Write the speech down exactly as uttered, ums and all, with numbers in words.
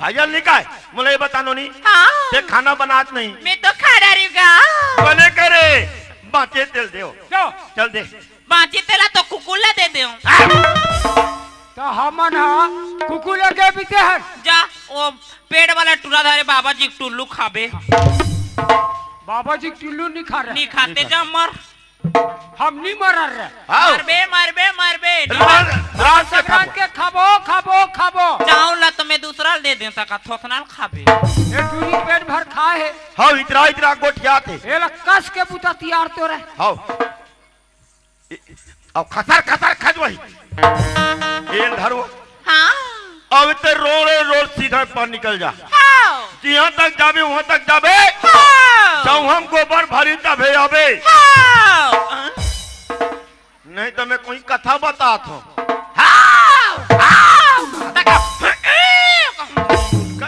अइया निकाय, मोला ये बता नोनी, हाँ। ते खाना बनात नहीं। मैं तो खा रही हूँ गा। बने करे, बाँचे तेल देव। दो। चल दे। बाँचे तेला तो कुकुर ला दे देव। तो हमन हा कुकुर ला दे बीते हन। जा, ओ पेड़ वाला टूरा धरे बाबा जी के टुल्लू खाबे। बाबा जी के टुल्लू नहीं खा रहे। नहीं खाते जा मर। हम नहीं मरर रहे। हाँ। मरबे, मरबे, मरबे। रात, रात के संक्रांत खाबो। के खाबो, खाबो, खाबो। चाउर ला तो मैं दूसरा ला दे देता का थोथना ला खाबे। ये टूरी पेट भर खाए हे। हाँ, इतरा, इतरा गोठियात हे। ये ला कस के बुता तियार तो रहे। हाँ। इ-, अब खसर, खसर खजवही। एल धरो। हाँ। अब ते रोड़े रोड़ सीधा पर निकल जा। हाँ। जिहाँ तक जाबे, उहाँ तक जाबे। हाँ। जब हम गोबर भरी तभे आबे। हाँ। नहीं तो मैं कोई कथा बतात हूँ।